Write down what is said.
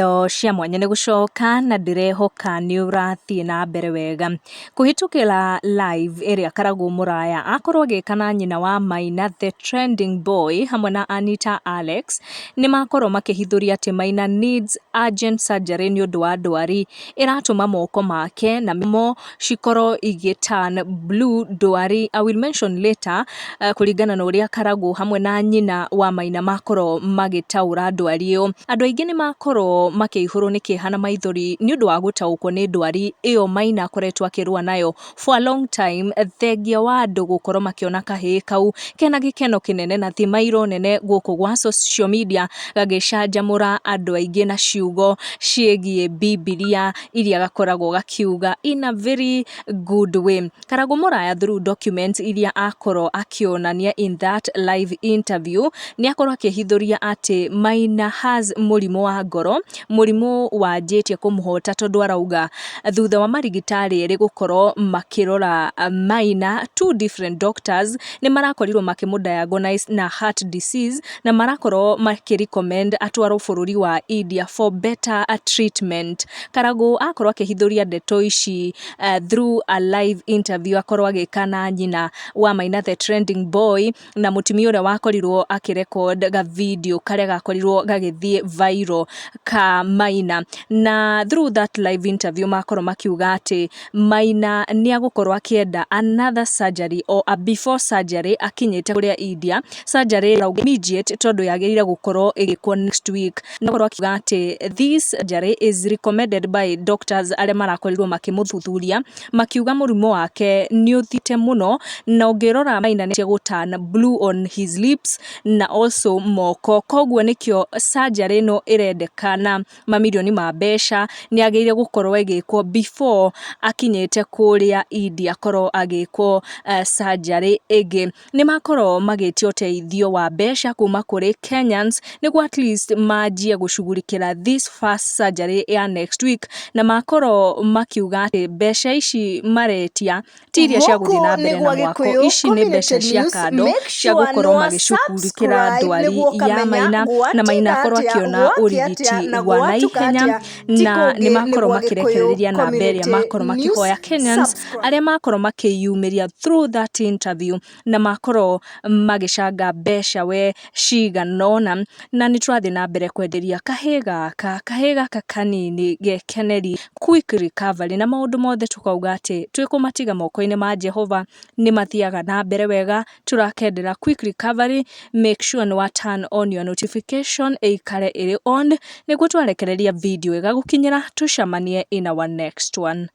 Ngatho cia mwanya nĩ gũcoka na ndĩrehoka nĩ ũrathiĩ na mbere wega. Kũhĩtũkĩra live ĩrĩa Karagũ Mũraya akorwo agĩka na nyina wa Maina the trending boy hamwe na Anita Alex, nĩ makorwo makĩhithũria atĩ Maina needs urgent surgery nĩ ũndũ wa ndwari ĩratũma moko make na mo cikorwo igĩ turn blue, ndwari I will mention later, kũringana na ũrĩa Karagũ hamwe na nyina wa Maina makorwo magĩtaũra ndwari ĩyo. Andũ aingĩ nĩ makorwo makĩihũrwo nĩ kĩeha na maithori nĩ ũndũ wa gũtaũkwo nĩ ndwari ĩyo Maina akoretwo akĩrũa nayo for a long time, thengia wa andũ gũkorwo makĩona kahĩĩ kau kena gĩkeno kĩnene na thimairũ nene gũkũ gwa social media gagĩcanjamũra andũ aingĩ na ciugo ciĩgiĩ Bibilia iria gakoragwo gakiuga in a very good way. Karagũ Mũraya through documents iria akorwo akĩonania in that live interview nĩ akorwo akĩhithũria atĩ Maina has mũrimũ wa ngoro, mũrimũ wanjĩtie kũmũhota tondũ arauga thutha wa marigitari erĩ gũkorwo makĩrora Maina, two different doctors nĩ marakorirwo makĩmũ diagnose na heart disease na marakorwo makĩ recommend atwarwo bũrũri wa India for better treatment. Karagũ akorwo akĩhithũria ndeto ici through a live interview akorwo agĩka na nyina wa Maina the trending boy na mũtumia ũrĩa wakorirwo akĩrecord ga video karĩa gakorirwo gagĩthiĩ viral ka Maina. Na through that live interview makorwo makiuga atĩ Maina nĩ agũkorwo akĩenda another surgery or a before surgery akinyĩte kũrĩa India, surgery immediate tondũ yagĩrĩire gũkorwo ĩgĩkwo next week. Na akorwo akiuga atĩ this surgery is recommended by doctors arĩa marakorirwo makĩmũthuthuria makiuga mũrimũ wake nĩ ũthiĩte mũno na ũngĩrora Maina nĩ gũ turn blue on his lips na also moko, koguo nĩkĩo surgery ĩno ĩrendekana mamirioni ma mbeca nĩ agĩrĩire gũkorwo ĩgĩkwo before akinyĩte kũrĩa India akorwo agĩkwo surgery ĩngĩ. Nĩ makorwo magĩtia ũteithio wa mbeca kuma kũrĩ Kenyans nĩguo at least manjie gũcugurikĩra this first surgery ya next week, na makorwo makiuga atĩ mbeca ici maretia ti iria cia gũthiĩ na mbere na mwako, ici nĩ mbeca cia kando cia gũkorwo magĩcugurikĩra ndwari ya Maina na Maina akorwo akĩona ũrigiti wa naihenya. Na nĩ makorwo makĩrekereria namba ĩrĩa makorwo makĩhoya Kenyans arĩa makorwo makĩyumĩria through that interview na makorwo magĩcanga mbeca we cigana ũna. Na nĩ tũrathiĩ na mbere kwenderia kahĩĩ gaka kanini gekeneri quick recovery na maũndũ mothe tũkauga atĩ twĩkũmatiga moko-inĩ ma Jehova, nĩ mathiaga na mbere wega. Tũrakendera quick recovery. Make sure nĩ wa turn on your notification ĩikare ĩrĩ on nĩguo twarekereria video ĩgagũkinyĩra. Tũcemanie in our next one.